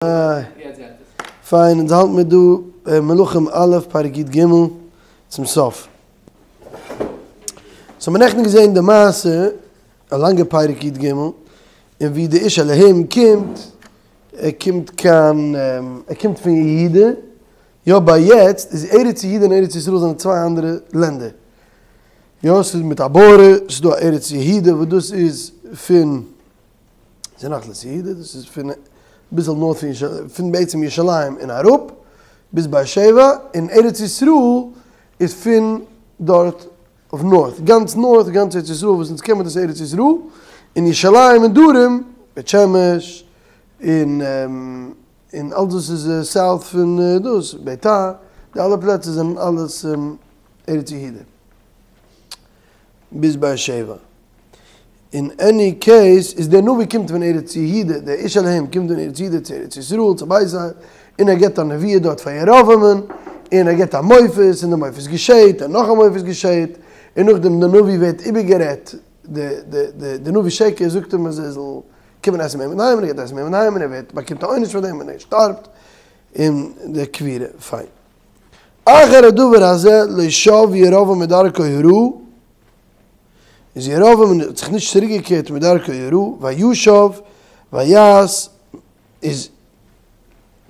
איי. פיין, אונז האלט מיר דא מלכים א' פרק י ג צום סוף. סאו האמיר נעכטן געזען די מעשה, א לאנגע פרק י ג, און ווי די איש אלהים קומט, ער קומט קיין, ער קומט פון יהודה, יא ביי יעצט איז ארץ יהודה און ארץ ישראל זענען צוויי אנדערע לענדער. יא ס'איז מיט א בארדער, ס'איז דא א ארץ יהודה וואס דאס איז פון זה נחלת יהודה, דאס איז פון אביסל נארט פון פון בעצם ירושלים און אראפ ביז באר שבע, און ארץ ישראל איז פון דארט אויף נארט, גאנץ נארט, גאנץ ארץ ישראל וואס אונז קען מיר דאס ארץ ישראל, און ירושלים אין דרום, בית שמש, און און אלס וואס איז סאוט פון דאס, ביתר, די אלע פלעצער זענען אלעס ארץ יהודה. ביז באר שבע. אין עני קעיס איז דער נביא קומט פון ארץ יהודה, דער איש אלהים קומט פון ארץ יהודה צו ארץ ישראל צו בית אל, און ער געבט א נבואה דארט פאר ירבעמ'ן, און ער געבט א מופת, און די מופת געשעהט, און נאך א מופת געשעהט, און נאכדעם דער נביא ווערט איבערגערעדט, די נביא שקר זאגט אים אז ער זאל קומען עסן מיט אים אינדערהיים, און ער גייט עסן מיט אים אינדערהיים, און ער ווערט באקומט א עונש פאר דעם, און ער שטארבט, און די קבורה, פיין. אחר הדבר הזה לא שב ירבעם מדרכו הרעה, איז ירבעם האט זיך נישט צוריק געקערט מדרכו הרעה, וישב ויעש, איז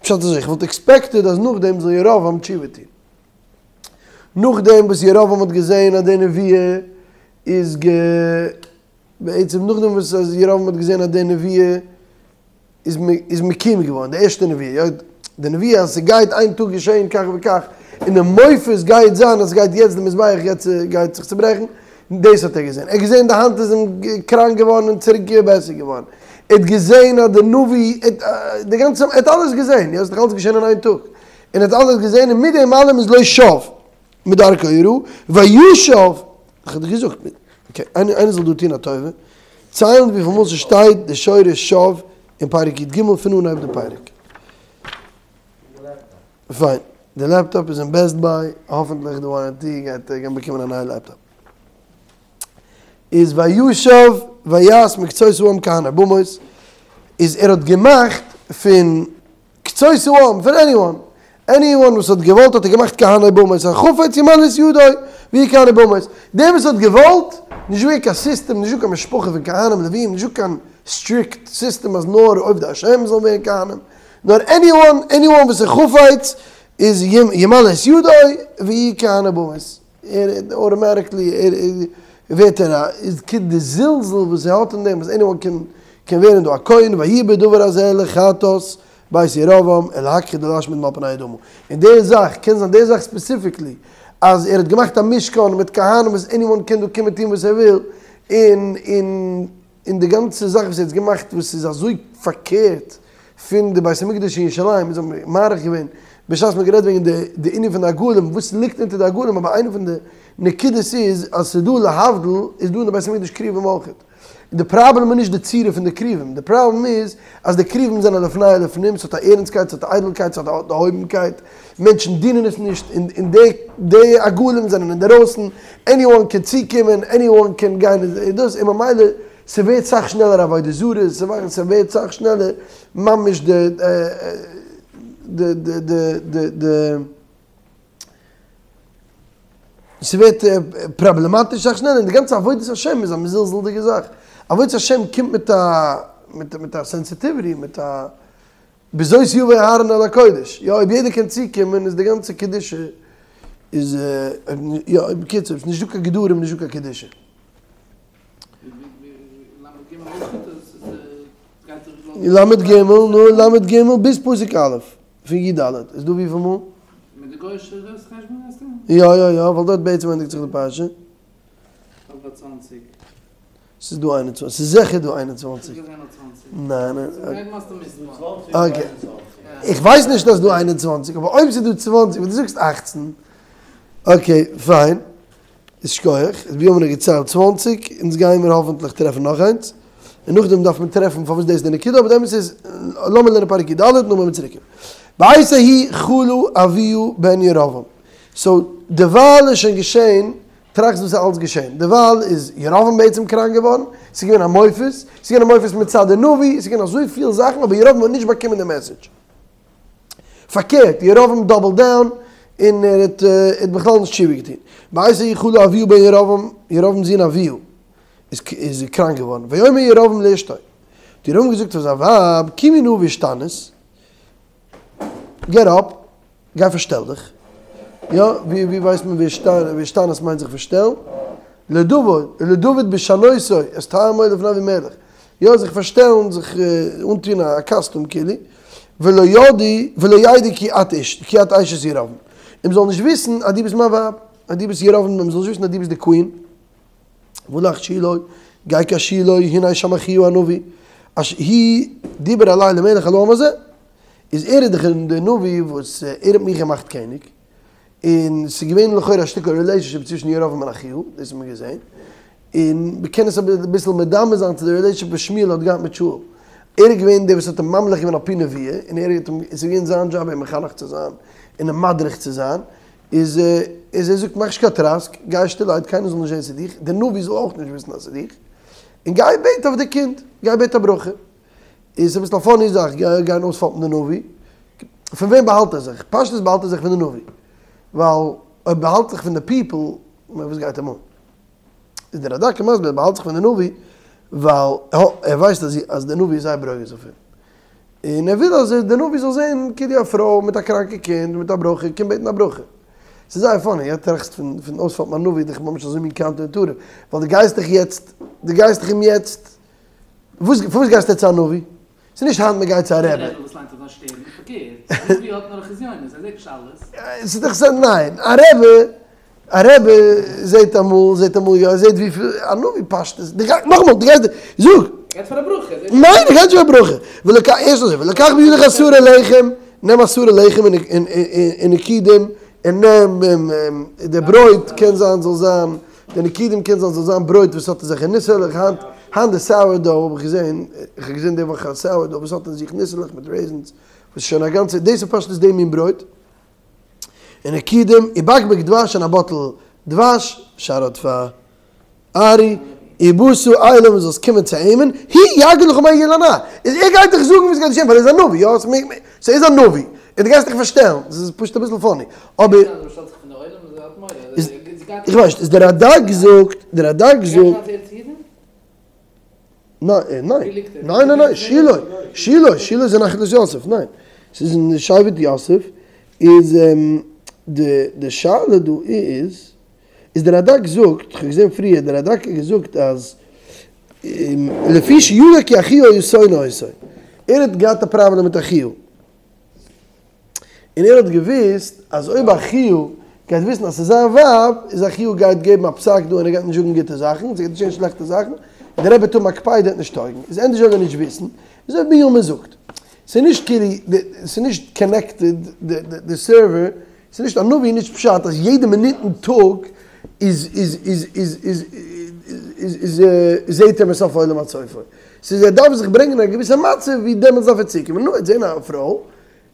פשט אזוי, איך וואלט עקספעקטעד אז נאכדעם זאל ירבעם תשובה טון. נאכדעם וואס ירבעם האט געזען אז די נבואה איז גע. בעצם נאכדעם וואס ירבעם האט געזען אז די נבואה איז איז מקוים געווארן די ערשטע נבואה, יא, די נבואה אז ס'גייט איין טאג געשען כך וכך, און די מופת גייט זיין אז ס'גייט יעצט די מזבח גייט גייט זיך צוברעכן, דאס האט ער געזען, ער האט געזען די האנט איז אים קראנק געווארן און צוריק בעסער געווארן, ער האט געזען אז די נביא, די גאנצע, ער האט אלעס געזען, יא, ס'איז דאך אלעס געשען אין איין טאג, און ער האט אלעס געזען און מיט דעם אלעם איז לא שב מדרכו הרעה, וישב, איך האב דיר געזאגט, אקעי, איינער זאל דא טון א טובה, ציילן וויפיל מאל ס'שטייט די שורש שב אין פרק י ג פון אנהייב די פרק. פיין, די לעפטאפ איז אין בעסט ביי, האפענטליך די ווארענטי גייט ער גיין באקומען א נייע לעפטאפ. איז וישב ויעש מקצות העם כהני במות, איז ער האט געמאכט פון קצות העם, פון עניוואן, עניוואן וואס האט געוואלט האט ער געמאכט כהני במות, החפץ ימלא את ידו ויהיו כהני במות, דער וואס האט געוואלט, נישט געווען קיין סיסטעם, נישט דא קיין משפחה פון כהנים לוויים, נישט דא קיין סטריקט סיסטעם אז נאר עובדי השם זאלן ווערן כהנים, נאר עניוואן, עניוואן וואס איז חפץ איז ימלא את ידו ויהיו כהני במות. ער אוטומעטיקלי ער ווערט ער א איז כאילו די זלזול וואס ער האט אין דעם אז עניוואן קען קען ווערן דא א כהן ויהי בדבר הזה לחטאת בית ירבעם ולהכחיד ולהשמיד מעל פני האדמה און די זאך קען זיין די זאך ספעסיפיקלי אז ער האט געמאכט א משכן מיט כהנים וואס עניוואן קען דא קומען טון וואס ער וויל און און און די גאנצע זאך וואס ער האט געמאכט וואס איז אזוי פארקערט פון די בית המקדש אין ירושלים, אונז האבן מאריך געווען בשעת מ'האט גערעדט וועגן די די ענין פון די עגלים וואס ליגט אונטער די עגלים, אבער איינע פון די נקודות איז אז ס'איז דא להבדיל איז דא אין די בית המקדש כרובים אויכעט, און די פראבלעם איז נישט די צורה פון די כרובים, די פראבלעם איז אז די כרובים זענען לפני ולפנים, ס'האט א ערנסטקייט, ס'האט א איידלקייט, ס'האט א דערהויבנקייט, מענטשן דינען עס נישט, און און די די עגלים זענען אינדערויסן, עניוואן קען צוקומען, עניוואן קען גיין און דאס, און ממילא ס'ווערט סאך שנעלער עבודה זרה, ס'ווערט סאך שנעלער ממש די די די די די די ס'ווערט פראבלעמאטיש סאך שנעלער, און די גאנצע עבודת השם איז א מזולזל'דיגע זאך, עבודת השם קומט מיט א מיט א סענסיטיוויטי, מיט א בזאת יבא אהרן אל הקודש, יא אויב יעדער קען צוקומען איז די גאנצע קדושה איז יא בקיצור ס'איז נישטא קיין גדרים נישטא קיין קדושה. ל ג נו ל ג ביז פסוק א' פון י ד איז דא וויפיל מאל? מיט די גוי'אישע חשבון הייסט ער? יא יא יא ווייל דארט בעצם ענדיגט זיך די פרשה. האלט ביי צוואנציג. ס'איז דא 21, ס'איז זיכער דא 21. ניין ניין. אקעי. איך ווייס נישט אז ס'דא 21, אבער אויב ס'איז דא 20, ווען דו זאגסט 18, אקעי, פיין. איז שכוח. איז מיר האבן געציילט 20, אונז גייען מיר האפענטליך טרעפן נאך איינס. און נאכדעם דארף מען טרעפן פארוואס דאס איז די נקודה, אבער די אמת איז, לאמיר לערנען פרק י ד, נאכדעם וועלן מיר צוריקקומען. בעת ההיא חלה אביה בן ירבעם. סאו, דערווייל איז שוין געשען טראכסט וואס איז אלץ געשען? דערווייל איז ירבעם בעצם קראנק געווארן, ס'איז געווען א מופת, ס'איז געווען א מופת מצד די נביא, ס'איז געווען אזויפיל זאכן אבער ירבעם האט נישט באקומען די מעסעדזש. פארקערט, ירבעם דאבלד דאון, און ער האט האט בכלל נישט תשובה געטון. בעת ההיא חלה אביה בן ירבעם, ירבעם'ס זון אביה איז איז קראנק געווארן, ויאמר ירבעם לאשתו, האט ירבעם געזאגט פאר זיין ווייב, קומי נא והשתני, געט אפ, גיי פארשטעל דיך. יא, ווי ווי ווייסט מען והשתנית מיינט זיך פארשטעלן? לדוד, לדוד בשנותו את טעמו לפני אבימלך. יא, זיך פארשטעלן, זיך אנטון א קאסטום כאילו, ולא ידעו, ולא ידעו כי את אשת, כי את אשת ירבעם. און מ'זאל נישט וויסן אז דו ביסט מיין ווייב, אז דו ביסט ירבעם, מ'זאל נישט וויסן אז דו ביסט די קווין. והלך שילה, גיי קיין שילה, הנה שם אחיה הנביא, אשר הוא דיבר אלי למלך על העם הזה. איז ער איז דאך דער נביא וואס ער האט מיך געמאכט קעניג, און ס'איז געווען לכאורה א שטיקל רילעישאנשיפ צווישן ירבעם און אחיה, דאס האט מען געזען, און מ'קען עס אביסל מדמה זיין צו די רילעישאנשיפ וואס שמואל האט געהאט מיט שאול, ער איז געווען דער וואס האט אים ממליך געווען על פי נבואה, און ער האט אים, עס איז געווען זיין דזשאב אים מחנך צו זיין און אים מדריך צו זיין, איז איז ער זאגט מאך נישט קיין טראסק, גיי שטילערהייט קיינער זאל נישט זען ס'איז דיך, דער נביא זאל אויך נישט וויסן אז ס'איז דיך, און גיי בעט אויף די קינד, גיי בעט א ברכה. איז אביסל א פאני זאך גיין אויספאפן די נביא, פון וועם באהאלט ער זיך? פשטות באהאלט ער זיך פון די נביא, ווייל אויב באהאלט זיך פון די פיפל, וואס גייט אים אן? איז דער רד"ק מסביר ער באהאלט זיך פון די נביא ווייל ער ווייסט אז אז די נביא איז זייער ברוגז אויף אים, און ער וויל אז די נביא זאל זען כאילו א פרוי מיט א קראנקע קינד מיט א ברכה קומט בעטן א ברכה. ס'איז זייער פאני, יא טראכסט פון פון אויספאפן א נביא איז דאך ממש אזוי מין קאונטער אינטואיטיוו, ווייל דו גייסט דאך יעצט, דו גייסט דאך אים יעצט וואס פארוואס גייסטו צו א נביא? ס'איז נישט היינט מ'גייט צו א רבי. א רבי וואס ליינט אויף זיין שטערן, פארקערט, א נביא האט נאר חזיונות, ער זעט נישט אלעס. ס'איז דאך סא ניין, א רבי, א רבי זעט אמאל, זעט אמאל יא, ער זעט וויפיל, א נביא פשטות, דו גייסט, נאכאמאל, דו גייסט, זאג! ער גייט פאר א ברכה, ער זעט. ניין, ער גייט נישט פאר א ברכה, ולקח, ערשט אזוי, ולקח בידך עשרה לחם, נעם עשרה לחם און נקודים, און נעם די ברויט, קען זיין זאל זיין די נקודים קען זיין זאל זיין ברויט וואס האט אין זיך ניסעלעך, היינט היינט די סאוער דאו האב איך געזען, איך האב געזען די וואך א סאוער דאו וואס האט אין זיך ניסעלעך מיט רעיזענס, וואס איז שוין א גאנצע, דאס איז פשטות די מין ברויט, און נקודים, ובקבוק דבש און א באטל דבש, שאוט אוט פאר ארי, ובאת אליו און זאלסט קומען צו אים, און הוא יגיד לך מה יהיה לנער, איז ער גייט דיך זאגן וואס גייט געשען ווייל ער איז א נביא, יא, סאו ער איז א נביא, און דו גייסט דיך פארשטעלן, דאס איז פשוט אביסל פאני, אבער. איך ווייס נישט, איז דער רד"ק זאגט, דער רד"ק זאגט. ניין, ניין, ניין ניין ניין, שילה, שילה, שילה איז אין נחלת יוסף, ניין, ס'איז אין שבט יוסף, איז די די שאלה דא איז, איז דער רד"ק זאגט, כ'האב געזען פריער, דער רד"ק האט געזאגט אז לפי שידע כי אחיה היה שונא אותו, ער האט געהאט א פראבלעם מיט אחיה. און ער האט געוואוסט אז אויב אחיה גייט וויסן אז ס'איז זיין ווייב, איז אחיה גייט געבן א פסק דא און ער גייט נישט זאגן גוטע זאכן, ס'גייט געשען שלעכטע זאכן, און דער רבי וועט האבן א קפידה וועט נישט טויגן, איז ענדערש זאל ער נישט וויסן, אזוי ווי בנימין זאגט. ס'איז נישט כאילו, ס'איז נישט קאנעקטעד די סערווער, ס'איז נישט א נביא נישט פשט אז יעדע מינוט אין טאג איז איז איז איז איז איז איז זעהט ער מסוף העולם עד סופו. ס'איז ער דארף זיך ברענגען אין א געוויסע מצב ווי דעמאלטס דארף ער צוקומען, נו ער וועט זעהן א פרוי,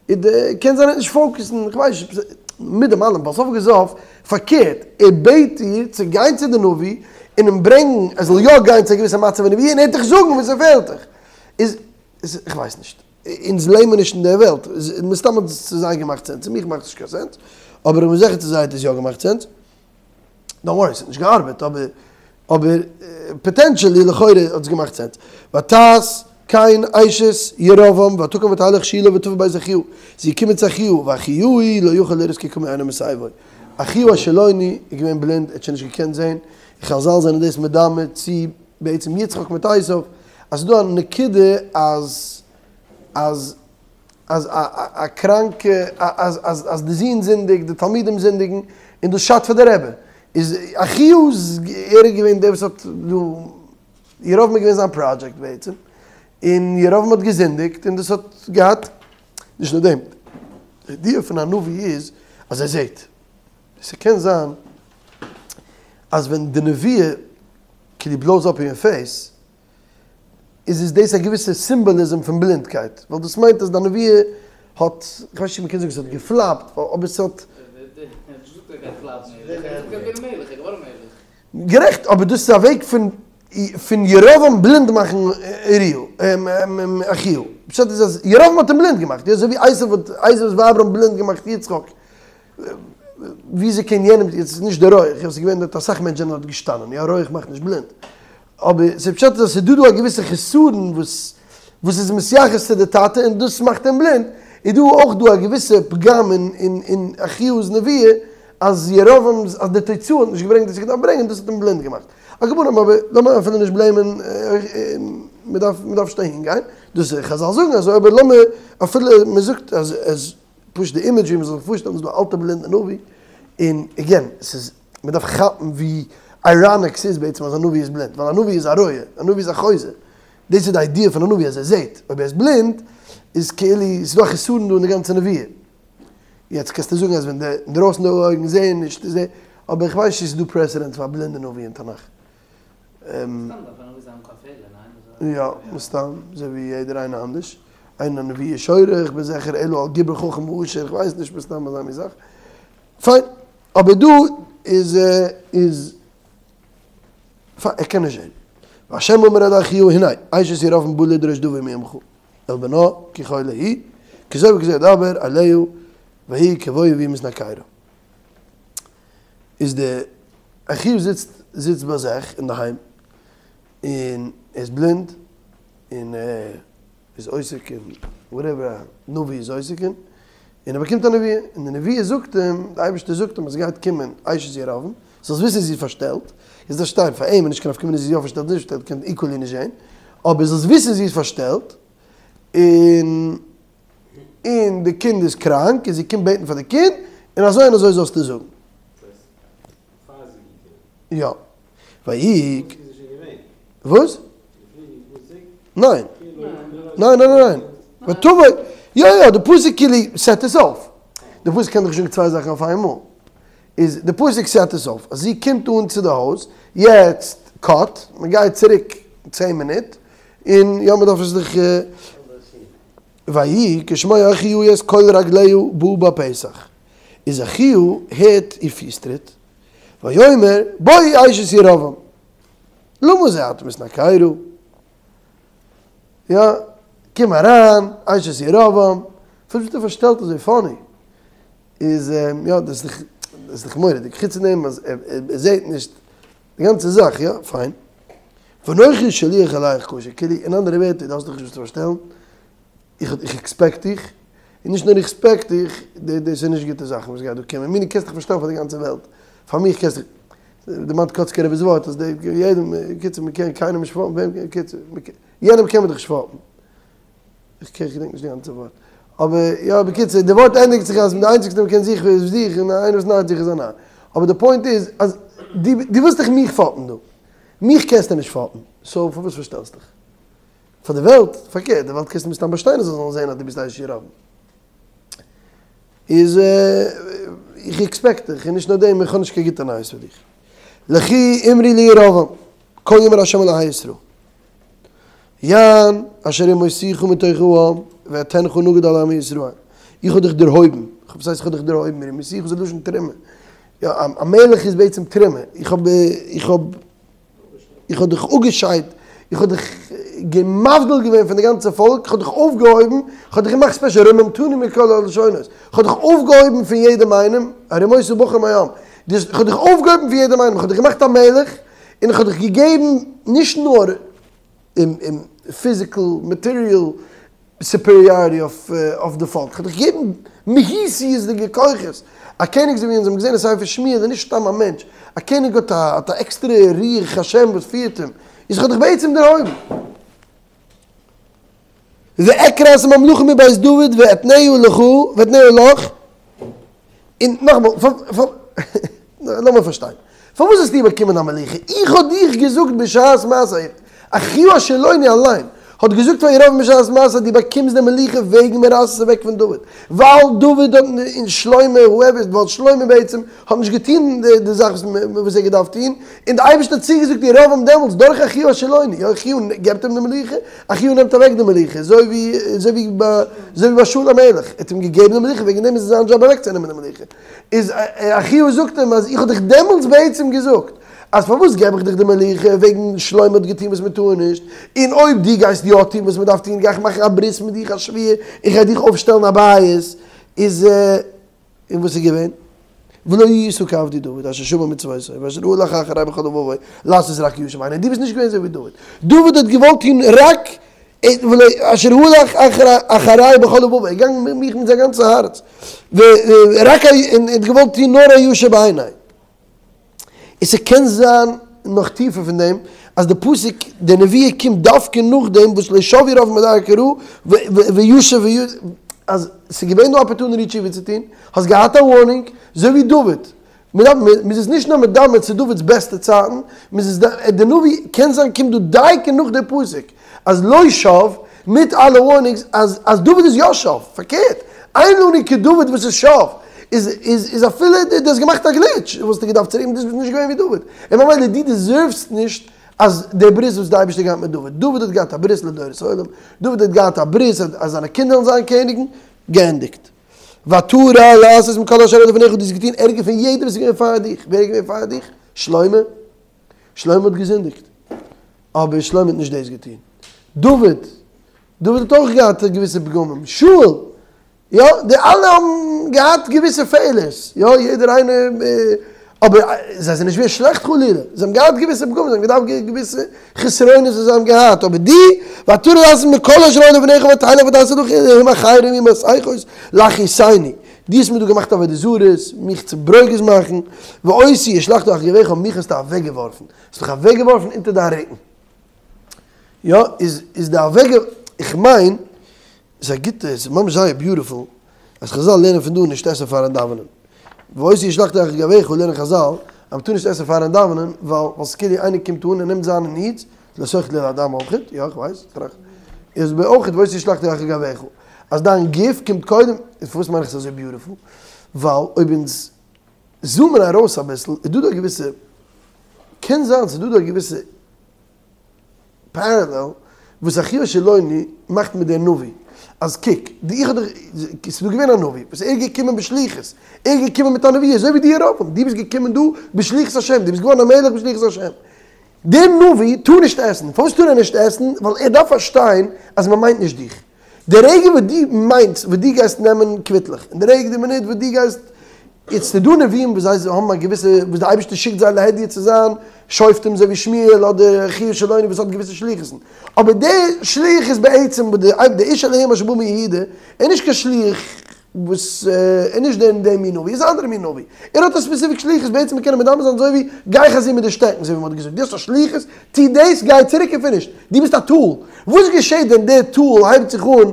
איז די קען זיין ער וועט נישט פאוקעסן, איך ווייס נישט, מיט דעם אלעם, בסוף כל סוף, פארקערט, ער בעט איר צו גיין צו די נביא און אים ברענגן ער זאל יא גיין צו א געוויסע מצב אין נבואה און ער וועט דיך זאגן וואס ס'פעלט דיך, איז איך ווייס נישט, אונז לעבן נישט אין דער וועלט, מסתם האט עס צו זיי געמאכט סענס, צו מיך מאכט עס נישט קיין סענס, אבער איך בין זיכער צו זיי האט עס יא געמאכט סענס. דאנט ווארי ס'האט נישט געארבעט אבער אבער פאטענטשעלי לכאורה האט עס געמאכט סענס. ותעש כן אשת ירבעם ותקום ותלך שילה ותבא בית אחיה זי איז געקומען צו אחיה ואחיה לא יכול לראות כי כמו עינו מסביבו אחיה השילוני איז געווען בלינד ער האט שוין נישט געקענט זען און חזל זענען דאס מדמה צו בעצם יצחק מיט עשיו אז ס'איז דא א נקודה אז אז אז א קראנקע, אז אז אז די זון זינדיגט, די תלמידים זינדיגן, און דאס שאדט פאר די רבי. איז אחיה איז ער איז געווען דער וואס האט דא, ירבעם איז געווען זיין פראדזשעקט בעצם, און ירבעם האט געזינדיגט און דאס האט געהאט, נישט נאר דעם, די אידעע פון א נביא איז אז ער זעט. ס'קען זיין אז ווען די נבואה כאילו בלאוס אפ אין יור פעיס, איז איז דאס א געוויסע סימבאליזם פון בלינדקייט, ווייל דאס מיינט אז די נבואה האט, איך ווייס נישט צו מ'קען זאגן ס'האט געפלאפט, אבער ס'האט. גערעכט, אבער דאס איז א וועג פון פון ירבעם בלינד מאכן אחיה. פשט איז אז ירבעם האט אים בלינד געמאכט, יא אזוי ווי עשו האט עשו'ס ווייבער האבן בלינד געמאכט יצחק. וויאזוי קען יענעם, יעצט איז נישט די רויעך, יא ס'איז געווען דארט אסאך מענטשן זענען דארט געשטאנען, יא רויעך מאכט נישט בלינד. אבער ס'איז פשט אז ס'איז דא דא א געוויסע חסרון וואס וואס איז מתייחס צו די טאטע און דאס מאכט אים בלינד, איז דא אויך דא א געוויסע פגם אין אין אין אחיהו'ס נביאה אז ירבעם'ס אז די תוצאה האט נישט געברענגט וואס ער געדארפט ברענגען דאס האט אים בלינד געמאכט. על כל פנים אבער לאמיר אפילו נישט בלעימען מ'דארף מ'דארף נישט אהין גיין, דאס חזל זאגן אזוי אבער לאמיר אפילו מ'זאגט אז אז פשוט די אימעדזש ווי מ'זאל זיך פארשטעלן איז דא א אלטע בלינדע נביא און עגעין ס'איז מ'דארף כאפן ווי אייראניק ס'איז בעצם אז א נביא איז בלינד, ווייל א נביא איז א רואה, א נביא איז א חוזה, דאס איז די איידיע פון א נביא אז ער זעט, אויב ער איז בלינד איז כאילו ס'איז דא א חסרון דא אין די גאנצע נביאה. יעצט קענסטו זאגן אז ווען די אינדרויסן אויגן זעען נישט איז דער, אבער איך ווייס נישט צו ס'איז דא פרעסעדענט פאר א בלינדע נביא אין תנך. מסתם דארף א נביא זיין קיין פעלער, ניין? יא, מסתם, אזוי ווי יעדער איינער אנדערש. אין הנביאה שורה, איך בין זיכער אלא על גיבור חכם ועשיר, איך ווייס נישט מסתם אזא מין זאך. פיין, אבער דא איז איז פיין, ער קען נישט זען. והשם אמר אל אחיה הנה, אשת ירבעם באה לדרוש דבר מעמך, אל בנה כי חולה היא, כזאת וכזאת דבר אליה, ויהי כבואו והוא מתנכרה. איז די אחיה זיצט זיצט ביי זיך אינדערהיים, און ער איז בלינד, און ער איז עוסק אין וואטעווער א נביא איז עוסק אין, און ער באקומט א נבואה, און די נבואה זאגט אים, די אייבערשטער זאגט אים אז עס גייט קומען אשת ירבעם, זאלסט וויסן זי איז פארשטעלט, איז דאס שטיין פאר אים איז נישט קיין נפקא מינה זי איז יא פארשטעלט נישט פארשטעלט קען איקוועלי נישט זען, אבער זאלסט וויסן זי איז פארשטעלט, און און די קינד איז קראנק און זי קומט בעטן פאר די קינד, און אזוי און אזוי זאלסטו זאגן. יא. ויהי. וואס? ניין. ניין ניין ניין. ותבוא. יא יא, די פסוק כאילו סעט עס אויף. די פסוק קען דאך נישט זאגן צוויי זאכן אויף איינמאל. איז די פסוק סעט עס אויף. אז זי קומט אן צו די הויז, יעצט קאט, מען גייט צוריק צען מינוט, און יא מען דארף עס דאך. ויהי כשמוע אחיה את קול רגליה באה בפתח. איז אחיה הערט איר פיס טריט. ויאמר בואי אשת ירבעם למה זה את מתנכרה? יא, קום אריין, אשת ירבעם, פארוואס ביסטו פארשטעלט אזוי פאני? איז יא, דאס איז דאך דאך מורא'דיג, חוץ פון דעם אז ער זעט נישט די גאנצע זאך, יא, פיין. ואנכי שליח אלך כשר, כאילו, אין אנדערע ווערטער, דו האסט דיך נישט וואס צו פארשטעלן, איך איך עקספעקט דיך, און נישט נאר איך עקספעקט דיך, דאס איז נישט גוטע זאכן וואס גייט דא קומען, מיני קענסט דיך פארשטעלן פאר די גאנצע וועלט, פאר מיך קענסטו, דערמאנט קאצקער רבי'ס ווארט אז די יעדעם, קיצור מען קען קיינעם נישט פאפן, וועם קיצור, יענעם קען מען דאך נישט פאפן, איך געדענק נישט די גאנצע ווארט, אבער יא בקיצור די ווארט ענדיגט זיך אז די איינציגסטע מען קען זיך איז זיך און איינער וואס נארט זיך איז א נאר, אבער די פוינט איז אז דו דו ווילסט דאך מיך פאפן דא, מיך קענסטו נישט פאפן, סאו פארוואס פארשטעלסט דיך? פאר די וועלט, פארקערט, די וועלט קענסטו מסתם באשטיין אז זיי זאלן זען אז דו ביסט אשת ירבעם. איז איך עקספעקט דיך, און נישט נאר דעם, איך האב נישט קיין גוטע נייעס פאר דיך. לכי אמרי לירבעם, כה אמר ה' אלהי ישראל, יען אשר רמותיך מתוך העם, ואתנך נגיד על עמי ישראל. איך האב דיך דערהויבן, וואס הייסט איך האב דיך דערהויבן? רמותיך איז א לשון תרומה. יא, א מלך איז בעצם תרומה. איך האב, איך האב. איך האב דיך אפגעשיידט, איך האב דיך מבדיל געווען פון די גאנצע פאלק, איך האב דיך אויפגעהויבן, איך האב דיך געמאכט ספעשל, רוממתני מכל הלשונות, איך האב דיך אויפגעהויבן פון יעדעם איינעם, הרמותה בחור מהעם, איך האב דיך אויפגעהויבן פון יעדעם איינעם, איך האב דיך געמאכט א מלך, און איך האב דיך געגעבן נישט נאר פיזיקל, מאטעריאל, סופעריאריטי אויף די פאלק, כ'האב דיך געגעבן מהותיות'דיגע כוחות, א קעניג אזוי ווי אונז האבן געזען אין ספר שמואל איז נישט סתם א מענטש, א קעניג האט א האט א עקסטערע רוח השם וואס פירט אים, איז כ'האב דיך בעצם דערהויבן. ואקרע את הממלכה מבית דוד ואתנה לך ואתנה לך, און נאכאמאל, לאמיר פארשטיין, פארוואס האסטו באקומען א מלוכה? איך האב דיך געזאגט בשעת מעשה, אחיה השילוני אליין האט געזאגט פאר ירבעם בשעת מעשה אז דו באקומסט די מלוכה וועגן מען רייסט עס אוועק פון דוד, ווייל דוד האט און שלמה הואעווער, ווייל שלמה בעצם האט נישט געטון די זאך וואס ער האט געדארפט טון, און די אייבערשטער האט צוגעזאגט ירבעם דעמאלטס דורך אחיה השילוני, יא אחיה געבט אים די מלוכה, אחיה נעמט אוועק די מלוכה, אזוי ווי אזוי ווי ביי אזוי ווי ביי שאול המלך, ער האט אים געגעבן די מלוכה, וועגן דעם איז עס זיין דזשאב אוועקצונעמען די מלוכה. איז אחיה זאגט אים אז איך האב דיך דעמאלטס בעצם געזאגט. אז פארוואס געב איך דיך די מלוכה, וועגן שלמה האט געטון וואס מען טאר נישט, און אויב דו גייסט יא טון וואס מען דארף טון גיי איך מאכן א ברית מיט דיך א שבועה, איך גיי דיך אויפשטעלן א בית, איז און וואס איז געווען? ולא היית כעבדי דוד אשר שמר מצוותי ואשר הלך אחרי בכל לבבו לעשות רק הישר בעיני, דו ביסט נישט געווען אזוי ווי דוד, דוד האט געוואלט טון רק אשר הלך אחרי בכל לבבו, ער איז געגאנגען מיט מיך מיט זיין גאנצע הארץ, רק און ער האט געוואלט טון נאר הישר בעיני. און ס'קען זיין נאך טיפער פון דעם, אז די פסוק, די נבואה קומט דווקא נאכדעם וואס לא שב ירבעם מדרכי רעה וישב אז ס'איז געווען דא opportunity תשובה צו טון, האסט געהאט א warning, אזוי ווי דוד, מ'דארף, מ'איז עס נישט נאר מדמה צו דוד'ס בעסטע צייטן, מ'איז עס, די נביא קען זיין קומט דא דייקא נאך די פסוק, אז לא שב, מיט אלע warnings, אז אז דוד איז יא שב, פארקערט, אין לנו כדוד וואס איז שב, איז איז איז אפילו דו האסט געמאכט א glitch, וואלסטו געדארפט צוריק, דו ביסט נישט געווען ווי דוד, און ממילא דו deserve סט נישט אז די ברית וואס די אייבערשטער געהאט מיט דוד, דוד האט געהאט א ברית לדורות עולם, דוד האט געהאט א ברית אז זיינע קינדער זאלן זיין קעניגן, געענדיגט. ותרע לעשות מכל אשר היה לפניך, דו האסט געטון ערגער פון יעדער וואס איז געווען פאר דיך, ווער איז געווען פאר דיך? שלמה? שלמה האט געזינדיגט, אבער שלמה האט נישט דאס געטון. דוד, דוד האט אויך געהאט געוויסע פגמים. שאול, יא, די אלע האבן געהאט געוויסע פעלערס, יא, יעדער איינער, אבער זיי זענען נישט געווען שלעכט חלילה, זיי האבן געהאט געוויסע פגמים, זיי האבן געדארפט געוויסע חסרונות וואס זיי האבן געהאט, אבער דו, ותרע לעשות מכל אשר היה לפניך ותלך ותעש לך אלהים אחרים ומסכות להכעיסני, דו האסט מיר דא געמאכט עבודה זרות, מיך צו ברוגז מאכן, ואותי השלכת אחרי גוך, מיך האסטו אוועקגעווארפן, האסט מיך אוועקגעווארפן אונטער דיין רוקן. יא, איז איז די אוועקגע, איך מיין, ס'איז א גוטע, ס'איז ממש זייער beautiful, אז חזל לערנען פון דא נישט עסן פארן דאווענען. ואותי השלכת אחרי גוך לערנען חזל, אז מ'טאר נישט עסן פארן דאווענען, ווייל ווייל ס'כאילו איינער קומט אן און נעמט זיינע needs, לא תאכלו על הדם אויכעט, יא איך ווייס, טראכט, איז אויכעט ואותי השלכת אחרי גוך. אז דיין גוף קומט קודם, און פארוואס מיין איך ס'איז אזוי beautiful? ווייל אויב אונז zoom ען ארויס אביסל, איז דא דא א געוויסע, קען זיין ס'איז דא דא א געוויסע parallel וואס אחיה השילוני מאכט מיט דער נביא, אז קוק, די איך האב דיך, ס'איז דא געווען א נביא, וואס ער איז געקומען בשליחות, ער איז געקומען מיט א נבואה, אזוי ווי דו ירבעם, דו ביסט געקומען דא בשליחות השם, דו ביסט געווארן א מלך בשליחות השם. דער נביא טאר נישט עסן, פארוואס טאר ער נישט עסן? ווייל ער דארף פארשטיין אז מען מיינט נישט דיך. די רגע וואס דו מיינסט וואס דו גייסט נעמען קוויטלעך, און די רגע די מינוט וואס דו גייסט, יעצט ס'איז דא נביאים וואס זיי האבן א געוויסע, וואס די אייבערשטער שיקט זיי להדיא צו זיין שופטים אזוי ווי שמואל אדער אחיה השילוני וואס האט געוויסע שליחות'ן, אבער די שליח איז בעצם וואס די איש אלהים אשר בא מיהודה איז נישט קיין שליח וואס איז נישט דער דער מין נביא, איז א אנדערע מין נביא. ער האט א specific שליחות, בעצם מ'קען אים מדמה זיין אזוי ווי גיחזי מיט די שטעקן, אזוי ווי מ'האט געזאגט, דו האסט א שליחות, טו דאס, גיי צוריק און finish. דו ביסט א tool. וואס געשעט ווען דער tool הייבט זיך אן,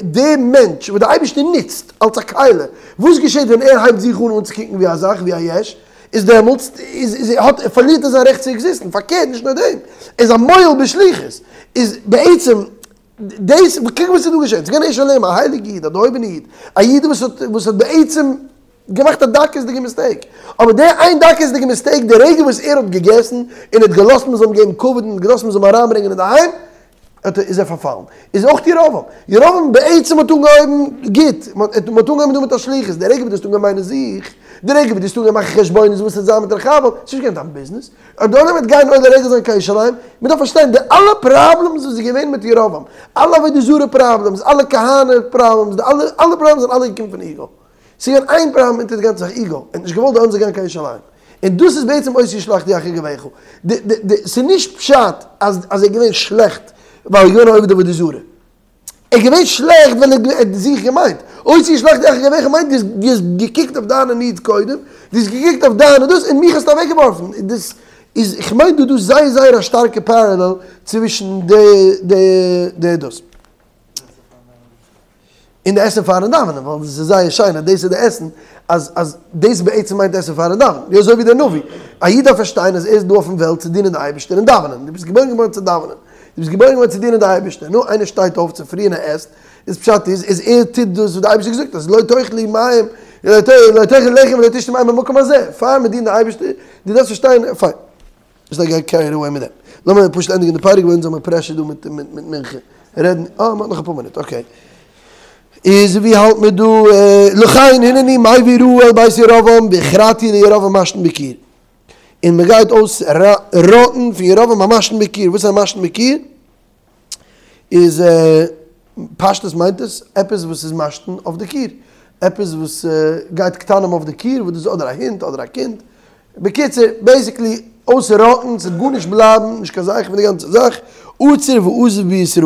דער מענטש וואס דער אייבערשטער נוצט אלס א כלי, וואס געשעט ווען ער הייבט זיך אן אנצוקוקן ווי א זאך, ווי א יש, איז דעמאלטס איז האט פארלירט ער זיין רעכט צו exist ן. פארקערט, נישט נאר דעם, ער איז א מועל בשליחות. איז בעצם דאס, קוק וואס איז דא געשען, ס'איז געווען א איש אלהים, א הייליגע איד, א דערהויבענע איד, א איד וואס האט, וואס האט בעצם געמאכט א דקות'דיגע mistake, אבער דער איין דקות'דיגע mistake, די רגע וואס ער האט געגעסן, און האט געלאזט מען זאל אים געבן כבוד, און האט געלאזט מען זאל אים אריינברענגען אינדערהיים, האט ער, איז ער פארפאלן. איז אויך ירבעם. ירבעם בעצם האט אנגעהויבן גוט, מען האט אנגעהויבן דא מיט א שליחות, די רגע וואס דו האסט אנגעהויבן מיינען זיך, די רגע וואס דו האסט אנגעהויבן מאכן חשבונות וואס וועט זיין מיט רחבעם, ס'איז נישט געווען דיין ביזנעס, אויב די עולם וועט גיין עולה רגל זיין קיין ירושלים, מען דארף פארשטיין די אלע problems וואס איז געווען מיט ירבעם, אלע עבודה זרה problems, אלע כהונה problems, די אלע אלע problems זענען אלע געקומען פון ego. ס'איז געווען איין פראבלעם אונטער די גאנצע זאך, ego. ער האט נישט געוואלט די עולם זאל גיין קיין ירושלים. און דאס איז בעצם אותי השלכתי אחרי גוך. די די די ס'איז נישט פשט אז אז ער איז געווען שלעכט ווייל ער איז געווען א עובד עבודה זרה. ער איז געווען שלעכט ווייל ער האט זיך געמיינט. אותי השלכתי אחרי גוך מיינט דו האסט דו האסט געקוקט אויף דיינע needs קודם, דו האסט געקוקט אויף דיינע דאס און מיך האסטו אוועקגעווארפן. און דאס איז, איך מיין דא דא זייער זייער א שטארקע parallel צווישן די די די דאס. און די עסן פארן דאווענען, ווייל דאס איז זייער שיין אז דאס איז די עסן, אז אז דאס בעצם מיינט עסן פארן דאווענען, יא אזוי ווי דער נביא, א איד דארף פארשטיין אז ער איז דא אויפן וועלט צו דינען די אייבערשטער און דאווענען, דו ביסט געבוירן געווארן צו דאווענען, דו ביסט געבוירן געווארן צו דינען די אייבערשטער, נו איינער שטייט אויף צופרי און ער עסט, איז פשט איז אז ער טוט דאס וואס די אייבערשטער האט געזאגט אז לא תאכלו מים, לא תאכלו לחם ולא תשתו מים במקום הזה, פאר מען דינט די אייבערשטער, דו דארפסט פארשטיין, פיין. נישט גיין carried away מיט דעם. לאמיר פשוט ענדיגן די פרק ווייל אונז האמיר pressure דא מיט מיט מנחה. רעדן, אה מ'האט נאך אפאר מינוט, okay. איז ווי האלט מען דא? לכן הנני מביא רעה אל בית ירבעם והכרתי לירבעם משתין בקיר. און מען גייט אויס ראטן פון ירבעם המשתין בקיר, וואס איז המשתין בקיר? איז פשטות מיינט עס עפעס וואס איז משתין אויף די קיר, עפעס וואס גייט קטנים אויף די קיר, וואס דאס איז אדער א הונט אדער א קינד, בקיצור, בעיסיקלי אויסראטן, ס'וועט גארנישט בלייבן, נישט קיין זכר פון די גאנצע זאך, עצור ועזוב בישראל.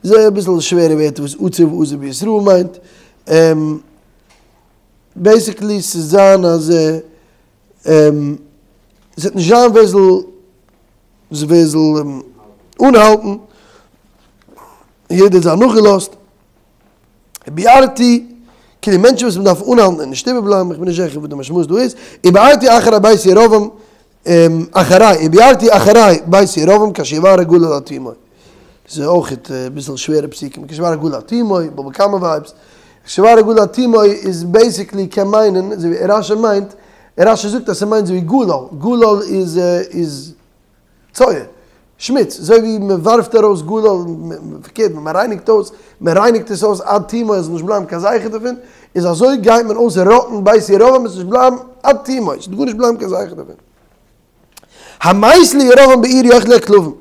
ס'איז אביסל שווערע ווערטער וואס עצור ועזוב בישראל מיינט. בעיסיקלי ס'איז זיין אז ס'וועט נישט זיין ווער זאל ווער זאל אנהאלטן, יעדער וועט זיין נאכגעלאזט. ובערתי, כאילו מענטשן וואס מען דארף אנהאלטן און נישט איבערבלייבן, איך בין נישט זיכער וואס די משמעות דא איז, ובערתי אחרי בית ירבעם, אחרי, ובערתי אחרי בית ירבעם כאשר יבער הגלל עד תומו. ס'איז אויך אביסל שווערע פסוקים, כאשר יבער הגלל עד תומו, בבא קמא ווייבס, כאשר יבער הגלל עד תומו איז בעיסיקלי קען מיינען, אזוי ווי רשי מיינט, רשי זאגט אז ס'מיינט אזוי ווי גלל, גלל איז איז. צואה, שמוץ, אזוי ווי מען ווארפט ארויס גלל, פארקערט ווען מען רייניגט אויס, מען רייניגט עס אויס עד תומו עס זאל נישט בלייבן קיין זכר דערפון, איז אזוי גייט מען אויסראטן בית ירבעם עס זאל נישט בלייבן עד תומו, עס וועט גארנישט בלייבן קיין זכר דערפון. המת לירבעם בעיר יאכלוהו הכלבים,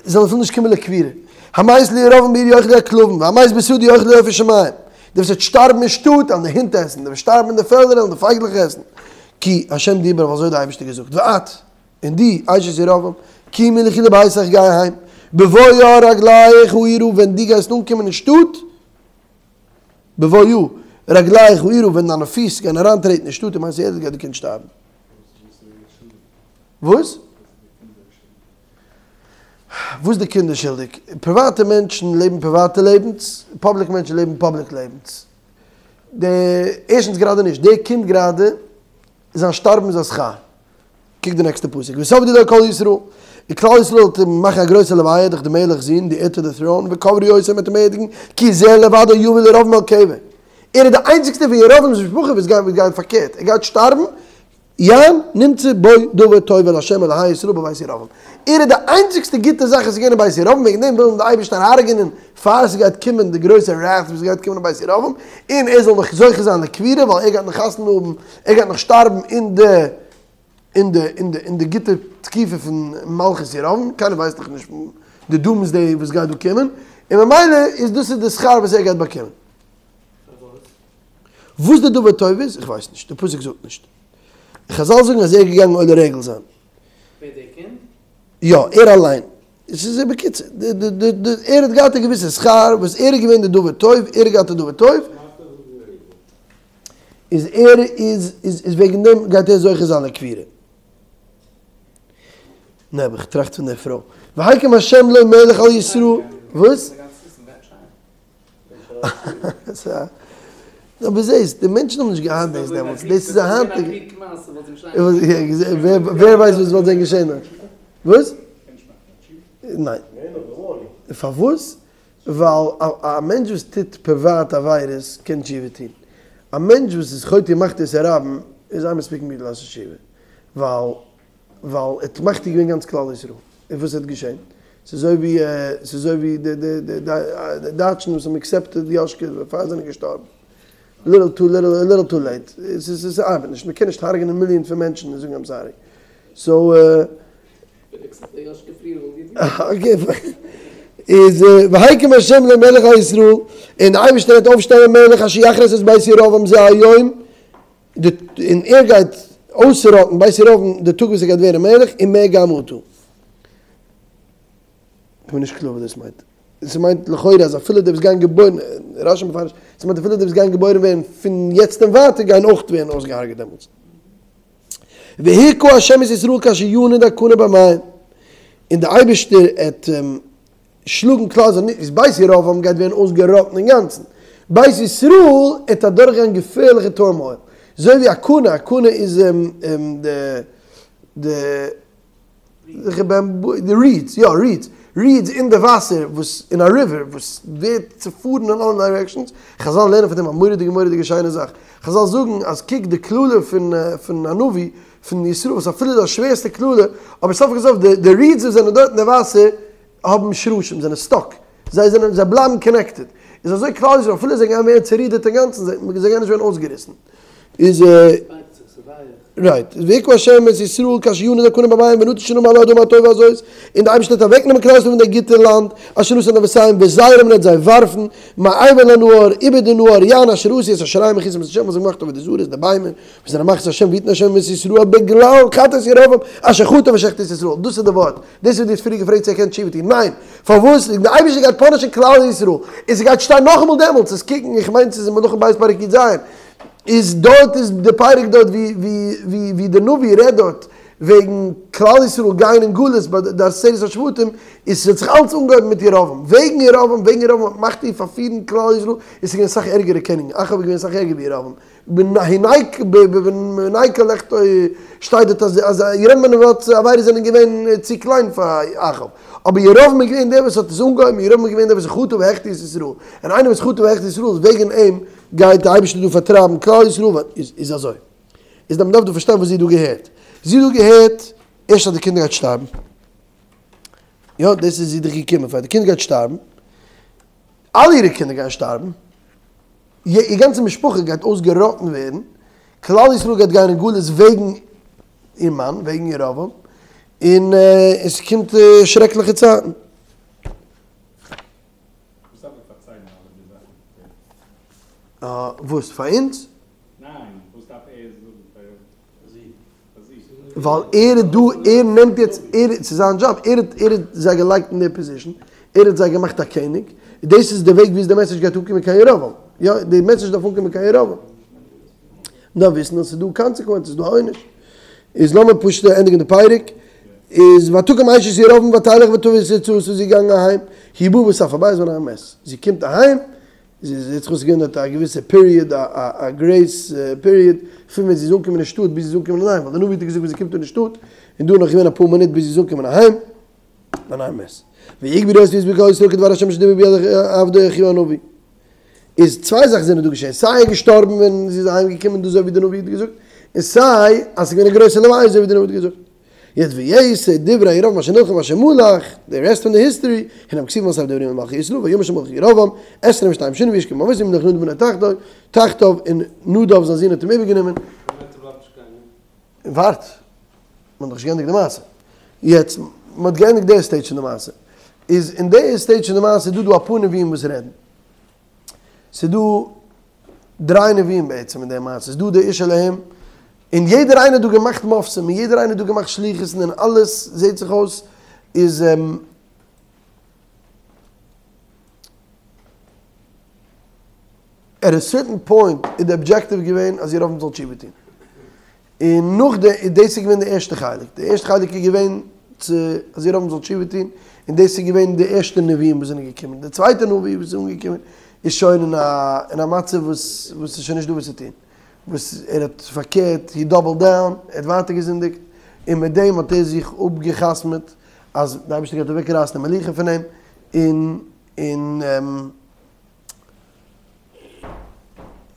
זאל אפילו נישט קומען לקבורה, המת לירבעם בעיר יאכלוהו הכלבים, והמת בשדה יאכלוהו עופות שמים, דער וואס וועט שטארבן אין שטאט וועלן די הינט עסן, דער וועט שטארבן אין די פעלדער וועלן די פייגלעך עסן, כי ה' דיבר ווייל אזוי האט דער אייבערשטער געזאגט, ואת. און דו, אשת ירבעם, קומי לכי לביתך גיי אהיים, בבוא רגליך העירה ווען דו גייסט אנקומען אין שטאט, בבוא רגליך העירה ווען דיינע פיס גייען אריינטרעטן אין שטאט ומת ילד גייט די קינד שטארבן. וואס? וואס די קינד איז שולדיג? פריוואטע מענטשן לעבן פריוואטע לעבנס, פאבליק מענטשן לעבן פאבליק לעבנס. די, ערשטנס גראדע נישט, די קינד גראדע, זיין שטארבן איז א שכר. קוק די נעקסטע פסוק, והתאבדו לו כל ישראל, און כלל ישראל וועט אים מאכן א גרויסע לוויה דורך די מלך זון, די heir to the throne, וקברו אותו מ'וועט אים באערדיגן, כי זה לבדו יביא לירבעם אל קבר. ער איז די איינציגסטע פון ירבעם'ס משפחה וואס גייט גיין פארקערט, ער גייט שטארבן, יען נמצא בו דבר טוב אל ה' אלהי ישראל בבית ירבעם. ער איז די איינציגסטע גוטע זאך וואס איז געווען אין בית ירבעם, וועגן דעם וויל אים די אייבערשטער הרג'ענען פאר ס'גייט קומען די גרויסע wrath וואס גייט קומען אין בית ירבעם, און ער זאל נאך זוכה זיין לקבורה, ווייל ער גייט נאך חתונה האבן, ער גייט נאך שטארבן אין די אין די אין די אין די גוטע תקופה פון מלכות ירבעם, קיינער ווייסט דאך נישט די doomsday וואס גייט דא קומען, און ממילא איז דאס איז די שכר וואס ער גייט באקומען. וואס די דבר טוב איז, איך ווייס נישט, די פסוק זאגט נישט. חזל זאגן אז ער איז געגאנגען עולה רגל זיין. ווער דער קינד? יא, ער אליין. עס איז בקיצור, די די די די ער האט געהאט א געוויסע שכר וואס ער איז געווען די דבר טוב, ער האט געהאט א דבר טוב, איז ער איז איז איז וועגן דעם גייט ער זוכה זיין לקבורה. נעבעך, טראכט פון די פרוי. והקים ה' לו מלך על ישראל, וואס? אבער זעהסט, די מענטשן האבן נישט געהאט דאס דעמאלטס, דאס איז א היינטיגע. ווער ווייסט וואס וואלט דען געשען דארט. וואס? ניין. פארוואס? ווייל א מענטש וואס טוט פריוואט עבירות קען תשובה טון. א מענטש וואס איז חוטא ומחטיא את הרבים איז אין מספיקין בידו לעשות תשובה. ווייל ווייל ער האט מחטיא געווען גאנץ כלל ישראל. און וואס האט געשען? ס'איז אזוי ווי ס'איז אזוי ווי די די די די דייטשן וואס האבן accepted יאשקע בעפאר זיי זענען געשטארבן. ליטל טו ליטל א ליטל טו לעיט. ס'איז ס'ארבעט נישט. מ'קען נישט הרג'נען מיליאן פון מענטשן און זאגן I'm sorry. So. איז והקים ה' לו מלך על ישראל, און די אייבערשטער וועט אויפשטעלן א מלך אשר יכרת את בית ירבעם זה היום, און ער גייט אויסראטן בית ירבעם די טאג וואס ער גייט ווערן מלך, ומה גם אתה. כ'בין נישט קלאר וואס דאס מיינט. ס'מיינט לכאורה אז אפילו די וואס גייען געבוירן, רשי מפרש, ס'מיינט אפילו די וואס גייען געבוירן ווערן פון יעצט און ווייטער גייען אויך ווערן אויסגעהארגעט דעמאלטס. והכה ה' את ישראל כאשר ינוד הקנה במים, און די אייבערשטער עט שלאגן כלל ישראל, נישט בית ירבעם גייט ווערן אויסגעראטן אינגאנצן, בית ישראל עט אדורכגיין געפערליכע turmoil, אזוי ווי א קנה, א קנה איז די די די reeds, יא reeds, reeds אין די וואסער וואס אין א river וואס ווערט צופארן אין אלע directions, חזל לערנען פון דעם א מורא'דיגע מורא'דיגע שיינע זאך, חזל זאגן אז קוק די קללה פון פון א נביא פון ישראל וואס אפילו איז א שווערסטע קללה, אבער סוף כל סוף די די reeds וואס זענען דארט אין די וואסער האבן שרשים, זענען stuck, זיי זענען זיי בלייבן connected, איז אזוי כלל ישראל אפילו זיי גייען ווערן צורודערט אינגאנצן זיי גייען נישט ווערן אויסגעריסן, איז. רייט, והכה השם את ישראל כאשר ינוד הקנה במים ונטש העם על האדמה הטובה הזאת, און די אייבערשטער האט אוועקגענומען כלל ישראל פון די גוטע לאנד אשר נתן לאבותיהם וזרם און האט זיי ווארפן מעבר לנהר איבער די נהר יען אשר עשו את אשריהם מכעיסים את השם וואס זיי האבן געמאכט עבודה זרות די ביימער וואס זענען מכעיס השם ויתן השם את ישראל בגלל חטאת ירבעם אשר חטא והחטיא את ישראל דאס איז די ווארט דאס איז וואס דו האסט פריער געפרעגט צו ער קען תשובה טון ניין פארוואס די אייבערשטער גייט פאנישן כלל ישראל און ס'גייט שטיין נאכאמאל דעמאלטס עס קוקן איך מיין ס'איז אין מלכים ב' פרק י"ז איז דארט איז די פרק דארט ווי ווי ווי ווי די נביא רעדט דארט וועגן כלל ישראל גייען אין גלות ביי די עשרת השבטים איז ס'האט זיך אלץ אנגעהויבן מיט ירבעם וועגן ירבעם וועגן ירבעם האט מאכט איר פארפירן כלל ישראל איז ס'געווען אסאך ערגערע קעניגן אחאב איז געווען אסאך ערגער ווי ירבעם בנקל לכתו שטייט דארט אז אז ירבעם בן נבט'ס עבירות זענען געווען צו קליין פאר אחאב אבער ירבעם איז געווען דער וואס האט עס אנגעהויבן ירבעם איז געווען דער וואס חטא והחטיא את ישראל און איינער וואס חטא והחטיא את ישראל איז וועגן אים גייט די אייבערשטער דא פארטרייבן כלל ישראל ווייל איז איז אזוי איז מען דארף דא פארשטיין וואס זי האט דא געהערט זי האט דא געהערט ערשט אז די קינד גייט שטארבן יא דאס איז זי דאך געקומען פאר די קינד גייט שטארבן אלע אירע קינדער גייען שטארבן איר גאנצע משפחה גייט אויסגעראטן ווערן כלל ישראל גייט גיין אין גלות וועגן איר מאן וועגן ירבעם און עס קומט שרעקליכע צייטן. וואס דארף ער פארציילן אלע די זאכן פאר איר? וואס? פאר אונז? ניין, וואס דארף ער זאגן פאר זי? ווייל ער איז דא, ער נעמט יעצט, ער, ס'איז זיין דזשאב, ער האט, ער האט זיי געלייגט אין די פאזישן, ער האט זיי געמאכט א קעניג, דאס איז די וועג וויאזוי די מעסעדזש גייט אנקומען קיין ירבעם, יא, די מעסעדזש דארף אנקומען קיין ירבעם. מ'דארף וויסן אז ס'איז דא קאנסעקווענצעס, ס'איז דא א עונש. איז לאמיר פשוט ענדיגן די פרק, איז ותקם אשת ירבעם ותלך ותבא תרצה איז זי געגאנגען אהיים, היא באה בסף הבית והנער מת, זי קומט אהיים, זי זעט זיך אויס געווען דארט א געוויסע פיריעד, א גרעיס פיריעד, פון ווען זי איז אנגעקומען אין שטאט ביז זי איז אנגעקומען אהיים, ווייל די נביא האט איר געזאגט ווען זי קומט אן אין שטאט, און דא איז נאך געווען אפאר מינוט ביז זי איז אנגעקומען אהיים, והנער מת. ויקברו אותו ויספדו כל ישראל כדבר השם אשר דבר ביד עבדו אחיה הנביא. איז צוויי זאכן זענען דא געשען, סיי ער איז געשטארבן ווען זי איז אהיים געקומען דא אזוי ווי די נביא האט געזאגט, און סיי אז ס'איז געווען א גרויסע לוויה אזוי ווי די נביא האט געזאגט. יעצט ויתר דברי ירבעם אשר נלחם ואשר מלך, די רעסט פון די היסטערי, הנה הם כתובים על ספר דברי הימים מלכי ישראל, וימת שם מלך ירבעם, עשרים ושתיים שנה וישכב עם אבותיו וימלוך נדב בנו תחתיו, תחתיו, און נדב זיין זון האט אים איבערגענומען. ווארט, מען האט נאך נישט געענדיגט די מעשה. יעצט, מען האט געענדיגט די סטעידזש פון די מעשה. איז אין די סטעידזש פון די מעשה איז דא דא אפאר נביאים וואס רעדן. ס'איז דא דריי נביאים בעצם אין די מעשה. ס'איז דא די איש אלהים, און יעדער איינער האט דא געמאכט מופתים, און יעדער איינער האט דא געמאכט שליחות'ן, און אלעס זעט זיך אויס איז עט א סערטען פוינט איז די אבדזשעקטיוו געווען אז ירבעם זאל תשובה טון. און נאך די, דאס איז געווען די ערשטע חלק, די ערשטע חלק איז געווען צו אז ירבעם זאל תשובה טון, און דאס איז געווען די ערשטע נביאים וואס זענען געקומען, די צווייטע נביא וואס איז אנגעקומען איז שוין אין א אין א מצב וואס וואס איז שוין נישט דא וואס צו טון, וואס ער האט פארקערט, הי דאבעלד דאון, ער האט ווייטער געזינדיגט, און מיט דעם האט ער זיך אפגע'חתמ'עט אז די אייבערשטער גייט אוועקרייסן די מלוכה פון אים, און און.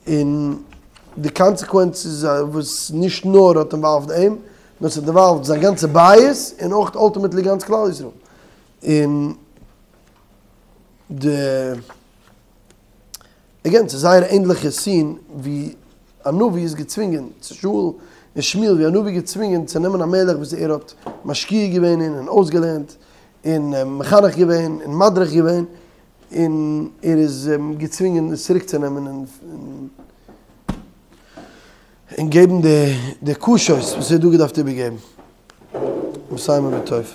און די קאנסעקווענצעס וואס נישט נאר האט אינוואלווד אים, נאר ס'האט אינוואלווד זיין גאנצע בית, און אויך אולטימעטלי גאנץ כלל ישראל. און די, עגעין, ס'איז זייער ענדליכע סין ווי א נביא איז געצווינגען צו שאול און שמואל, ווי א נביא איז געצווינגען צו נעמען א מלך וואס ער האט משקיע געווען אין און אויסגעלערנט און מחנך געווען און מדריך געווען, און ער איז געצווינגען עס צוריק צו נעמען און געבן די קשות וואס ער האט דא געדארפט איבערגעבן. מסיימים בטוב.